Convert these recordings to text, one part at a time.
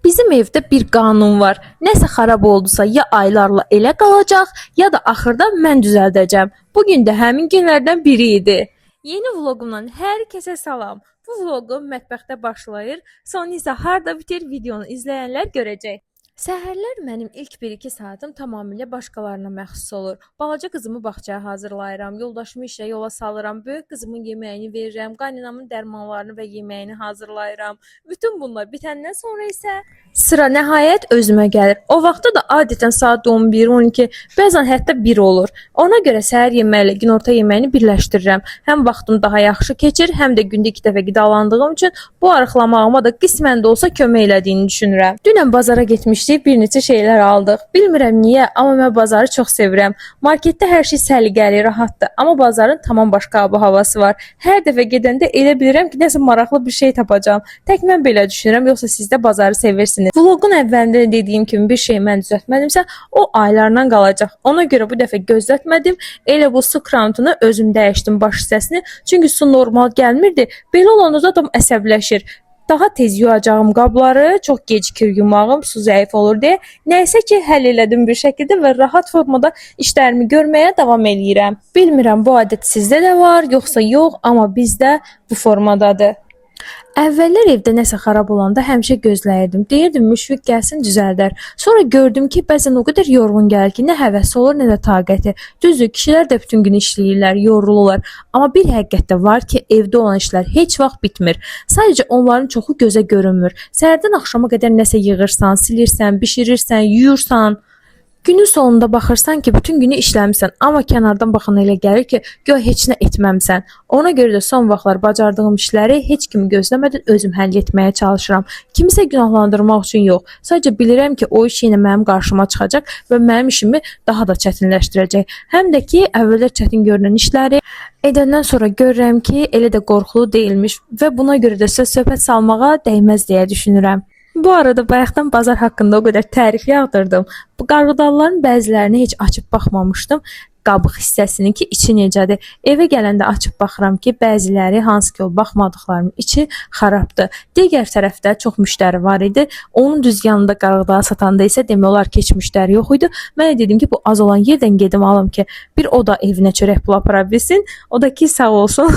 Bizim evdə bir qanun var. Nəsə xarab oldusa ya aylarla elə qalacaq, ya da axırda mən düzəldəcəm. Bu gün də həmin günlərdən biri idi. Yeni vloqumdan hər kəsə salam. Bu vloqum mətbəxdə başlayır, sonu isə harda bitir videonu izləyənlər görəcək. Səhərlər mənim ilk 1-2 saatım tamamilə başqalarına məxsus olur. Balaca qızımı bağçaya hazırlayıram, yoldaşımı işə yola salıram, böyük qızımın yeməyini verirəm, qaynanamın dərmanlarını və yeməyini hazırlayıram. Bütün bunlar bitəndən sonra isə sıra nəhayət özümə gəlir. O vaxtda da adətən saat 11, 12, bəzən hətta 1 olur. Ona görə səhər yeməyi ilə günorta yeməyini birləşdirirəm. Həm vaxtım daha yaxşı keçir, həm də gündə 2 dəfə qidalandığım üçün bu arıqlamağıma da qismən də olsa kömək elədiyini düşünürəm. Dünən bazara getmişdik, bir neçə şeylər aldıq. Bilmirəm niyə, amma mən bazarı çox sevirəm. Marketdə hər şey səliqəli, rahatdır, amma bazarın tamam başqa ab-havası var. Hər dəfə gedəndə elə bilirəm ki, nəsə maraqlı bir şey tapacağam. Tək mən belə düşünürəm, yoxsa siz də bazarı sevirsiniz. Vloqun əvvəlində də dediyim kimi bir şey mən düzəltmədimsə, o aylarla qalacaq. Ona görə bu dəfə gözlətmədim. Elə bu su krantını özüm dəyişdim baş hissəsini. Çünki su normal gəlmirdi. Belə olanda da adam əsəbləşir. Daha tez yuyacağım qabları, çox gecikir yumağım, su zəif olur deyə. Nəysə ki, həll elədim bir şəkildə və rahat formada işlərimi görməyə davam eləyirəm. Bilmirəm bu adət sizdə də var, yoxsa yox, amma bizdə bu formadadır. Əvvəllər evdə nəsə xarab olanda həmişə gözləyirdim. Deyirdim Müşfiq gəlsin düzəldər. Sonra gördüm ki, bəzən o qədər yorğun gəlir ki, nə həvəsi olur, nə də taqəti. Düzdür, kişilər də bütün gün işləyirlər, yorulurlar. Amma bir həqiqət də var ki, evdə olan işlər heç vaxt bitmir. Sadəcə onların çoxu gözə görünmür. Səhərdən axşama qədər nəsə yığırsan, silirsən, bişirirsən, yuyursan. Günün sonunda baxırsan ki, bütün günü işləmisən, amma kənardan baxana elə gəlir ki, guya heç nə etməmisən. Ona görə də son vaxtlar bacardığım işləri heç kimi gözləmədən özüm həll etməyə çalışıram. Kimisə günahlandırmaq üçün yox. Sadəcə bilirəm ki, o iş yenə mənim qarşıma çıxacaq və mənim işimi daha da çətinləşdirəcək. Həm də ki, əvvəllər çətin görünən işləri edəndən sonra görürəm ki, elə də qorxulu deyilmiş və buna görə də söz söhbət salmağa dəyməz deyə düşünürəm. Bu arada bayaqdan bazar haqqında o qədər tərif yağdırdım. Bu qarğıdalların bəzilərini heç açıb baxmamışdım. Qabıq hissəsinin ki, içi necədir. Evə gələndə açıb baxıram ki, bəziləri hansı ki o baxmadıqlarımın içi xarabdır. Digər tərəfdə çox müştəri var idi. Onun düz yanında qarğıdalı satanda isə demək olar ki, heç müştəri yox idi. Mən də dedim ki, bu az olan yerdən gedim alım ki, bir o da evinə çörək pulu apara bilsin. O da ki, sağ olsun.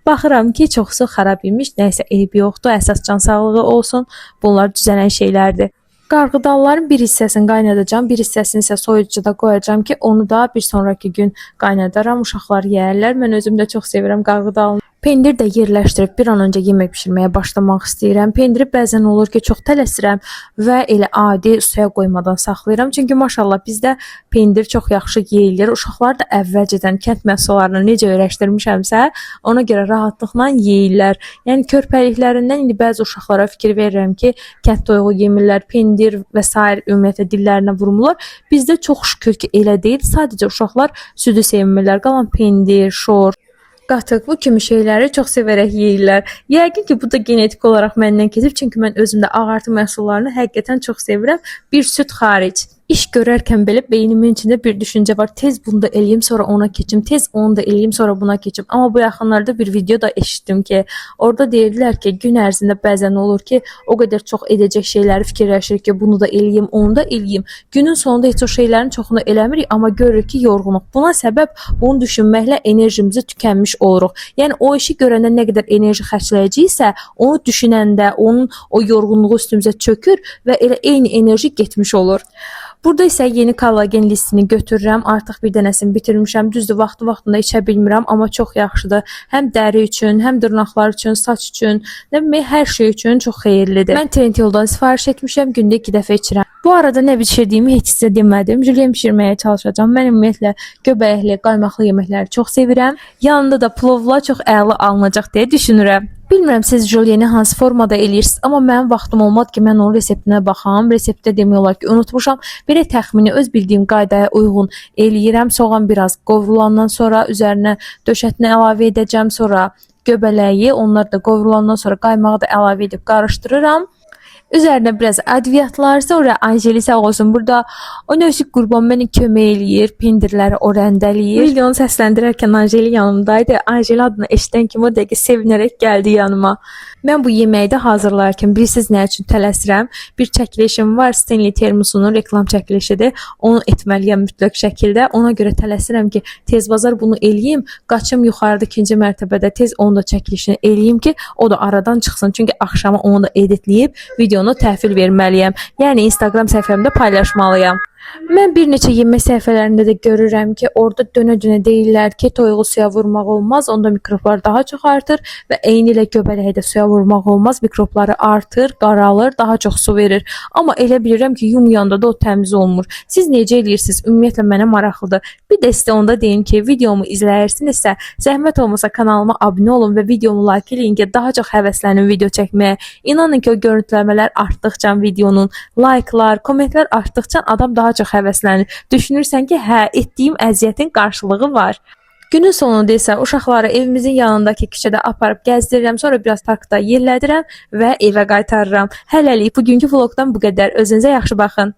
Baxıram ki, çoxsu xarab imiş. Nəysə eybi yoxdur. Əsas can sağlığı olsun. Bunlar düzələn şeylərdir. Qarğıdalların bir hissəsini qaynadacağam, bir hissəsini isə soyuducuda qoyacağam ki, onu da bir sonrakı gün qaynadaram, uşaqlar yeyərlər. Mən özüm də çox sevirəm qarğıdalını. Pendir də yerləşdirib bir an öncə yemək bişirməyə başlamaq istəyirəm. Pendiri bəzən olur ki, çox tələsirəm və elə adi suya qoymadan saxlayıram. Çünki maşallah bizdə pendir çox yaxşı yeyilir. Uşaqlar da əvvəlcədən kənd məhsullarını necə öyrəşdirmişəmsə, ona görə rahatlıqla yeyirlər. Yəni körpəliklərindən indi bəzi uşaqlara fikir verirəm ki, kənd toyuğu yemirlər, pendir və sair ümumiyyətlə dillərinə vurmurlar. Bizdə çox şükür ki, elə deyil. Sadəcə uşaqlar südü sevmirlər. Qalan pendir, şor, qatıq bu kimi şeyləri çox sevərək yeyirlər. Yəqin ki, bu da genetik olaraq məndən keçib, çünki mən özüm də ağartı məhsullarını həqiqətən çox sevirəm. Bir süd xaric. İş görərkən belə beynimin içində bir düşüncə var. Tez bunu da eləyim, sonra ona keçim. Tez onu da eləyim, sonra buna keçim. Amma bu yaxınlarda bir video da eşitdim ki, orada deyirdilər ki, gün ərzində bəzən olur ki, o qədər çox edəcək şeyləri fikirləşirik ki, bunu da eləyim, onu da eləyim. Günün sonunda heç o şeylərin çoxunu eləmirik, amma görürük ki, yorğunuq. Buna səbəb bunu düşünməklə enerjimizi tükənmiş oluruq. Yəni o işi görəndə nə qədər enerji xərcləyəcəyiksə, onu düşünəndə onun o yorğunluğu üstümüzə çökür və elə eyni enerji getmiş olur. Burada isə yeni kollagen listini götürürəm. Artıq bir dənəsini bitirmişəm. Düzdür, vaxtı-vaxtında içə bilmirəm, amma çox yaxşıdır. Həm dəri üçün, həm dırnaqlar üçün, saç üçün, nə bilim, hər şey üçün çox xeyirlidir. Mən Trendyoldan sifariş etmişəm, gündə 2 dəfə içirəm. Bu arada nə bişirdiyimi heç sizə demədim. Jülyen bişirməyə çalışacağam. Mən ümumiyyətlə göbələkli, qaymaqlı yeməkləri çox sevirəm. Yanında da plovla çox əla alınacaq deyə düşünürəm. Bilmirəm siz jülyeni hansı formada eləyirsiniz, amma mənim vaxtım olmadı ki, mən onun reseptinə baxam. Reseptdə demək olar ki, unutmuşam. Belə təxmini öz bildiyim qaydaya uyğun eləyirəm. Soğan biraz qovrulandan sonra üzərinə döşətini əlavə edəcəm. Sonra göbələyi, onlar da qovrulandan sonra qaymağı da əlavə edib qarışdırıram. Üzərinə biraz ədviyyatlar, sonra Anjeli sağ olsun burada o Növşik Qurban mənə kömək eləyir, pendirləri o rəndələyir. Videonu səsləndirərkən Anjeli yanımdaydı. Anjeli adını eşidən kimi o dəqiqə sevinərək gəldi yanıma. Mən bu yeməyi də hazırlayarkən bilirsiniz nə üçün tələsirəm? Bir çəkilişim var, Stanley termosunun reklam çəkilişidir. Onu etməliyəm mütləq şəkildə. Ona görə tələsirəm ki, tez bazar bunu eləyim, qaçım yuxarıda ikinci mərtəbədə tez onu da çəkilişini eləyim ki, o da aradan çıxsın. Çünki axşama onu da editləyib videonu təhvil verməliyəm. Yəni Instagram səhifəmdə paylaşmalıyam. Mən bir neçə yemək səhifələrində də görürəm ki, orada dönə-dönə deyirlər ki, toyuğu suya vurmaq olmaz, onda mikroblar daha çox artır və eyni ilə göbələyi də suya vurmaq olmaz, mikrobları artır, qaralır, daha çox su verir. Amma elə bilirəm ki, yumuyanda da o təmiz olmur. Siz necə eləyirsiniz? Ümumiyyətlə mənə maraqlıdır. Bir də sizə onda deyim ki, videomu izləyirsinizsə, zəhmət olmasa kanalıma abunə olun və videomu like eləyin ki, daha çox həvəslənim video çəkməyə. İnanın ki, o görüntüləmələr artdıqca videonun like'lar, kommentlər artdıqca adam daha çox həvəslənir. Düşünürsən ki, hə, etdiyim əziyyətin qarşılığı var. Günün sonunda isə uşaqları evimizin yanındakı küçədə aparıb gəzdirirəm, sonra biraz parkda yellədirəm və evə qaytarıram. Hələlik bugünkü vloqdan bu qədər. Özünüzə yaxşı baxın.